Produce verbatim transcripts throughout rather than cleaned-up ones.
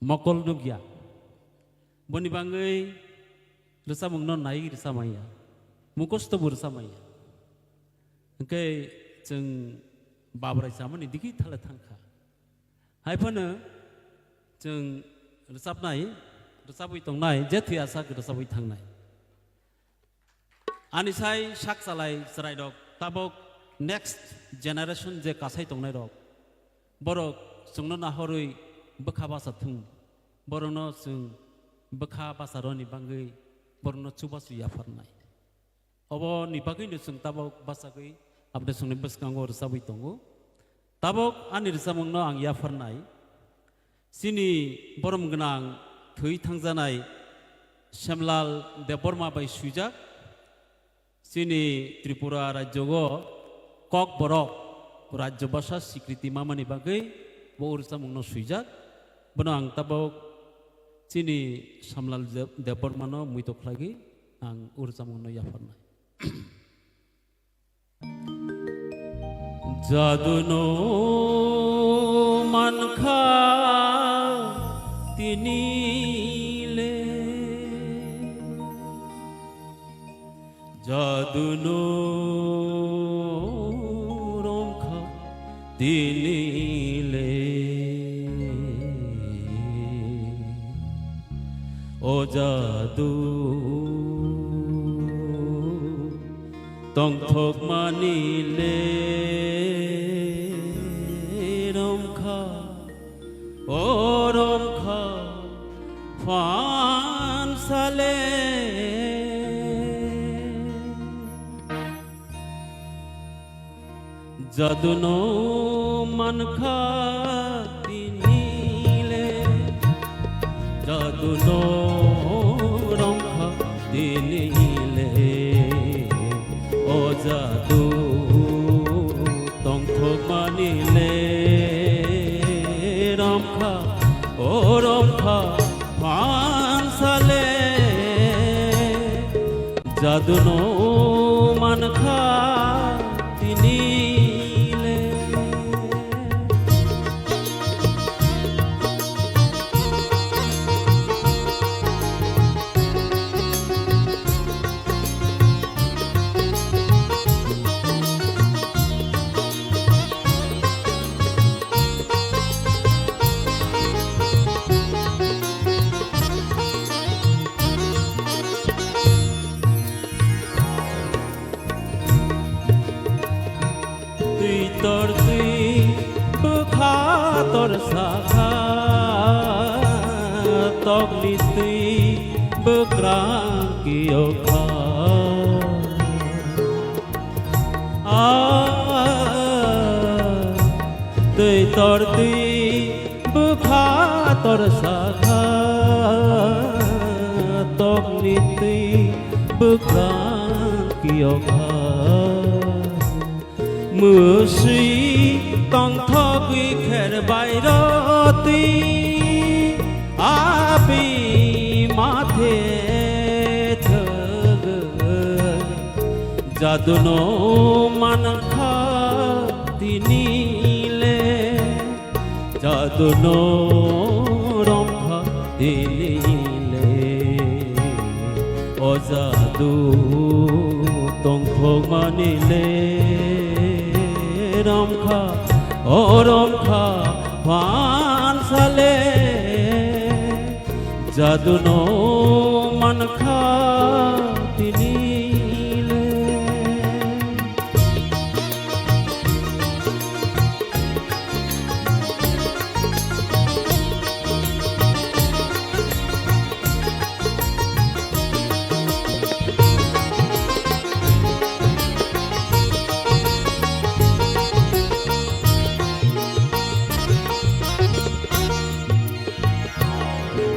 mokol nukya. Boni bangwi rwchapmungno naiwi rwchapmanya, mukhusto bo rwchapmanya. Hwnkhe chwng Babrai chamani digi thale thangkha. Hai phano chwng rwchapnai, rwchapwi tongnai, je thwi aswk rwchapwi thangnai. Ani sai sak chalai chwrairok tabok next generation je kasai tongnairok, borok chwngno nahorwi bwkha bacha thung, borokno chwng bwkha bacha rwni bangwi borokno chubachu yapharnai. Oboni bagwino chwng tabok bachagwi aboni chwngni bwskango rwchabwi tongo. Tabok ani rwchapmungno ang yapharnai. Chini borom gwnang thwi thangjanai Semlal Debbarma bai swijak. Chini Tripura rajyo o Kokborok rajyo bhasha sikriti mamani bagwi bo rwchapmungno swijak. Bono ang tabok chini Semlal Deb-, Debbarmano muito khlaigwi ang rwchapmungno yapharnai. Jadu no mankha tini le, jadu no romkha tini le. O jadu tongthokmani le romkha, o romkha phansale. Jadu no mankha tini le, jadu no romkha tini le. O jadu tongthokmani le romkha, o romkha phansale. Jadu no mankha tini le. Twi tor twi bwkha tor sakha, tokni twi bwkrang kiyokha. A, twi tor twi bwkha tor sakha, tokni twi bwkrang kiyokha. Mwswi tongthogwi kher bai rw twi, abi mathe thwgwi. Jadu no mankha tini le, jadu no romkha tini le. O jadu tongthokmani le romkha, o romkha phansale. Jadu no mankha tini le.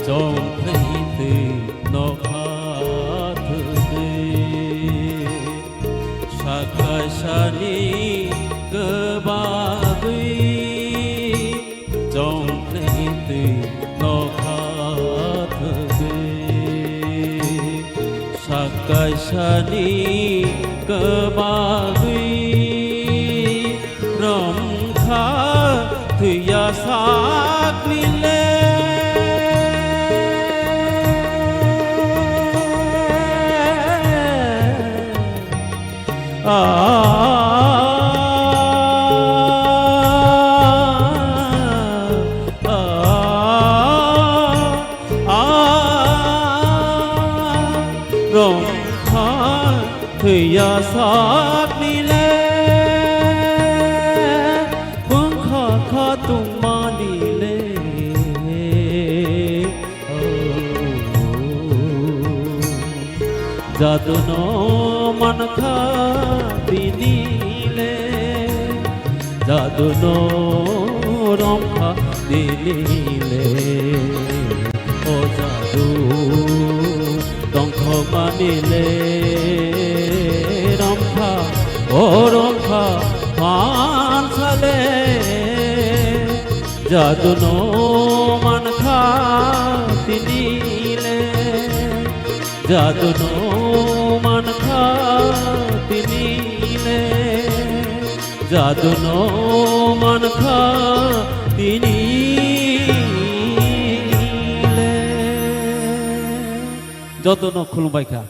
Chongkhlai twi nokha thwgwi, sakaisani kwbagwi. Chongkhlai twi nokha thwgwi, sakaisani kwbagwi. Romkha thwiya sakni le, Yasak ni le, pungkha khatung mani le. Jadu no mankha tini le, jadu no romkha tini le. O jadu tongthok mani le, romkha, o romkha, phan sale. Jadu no mankha tini le, jadu no mankha tini le, jadu no mankha tini le. Joto no khulumbai kha.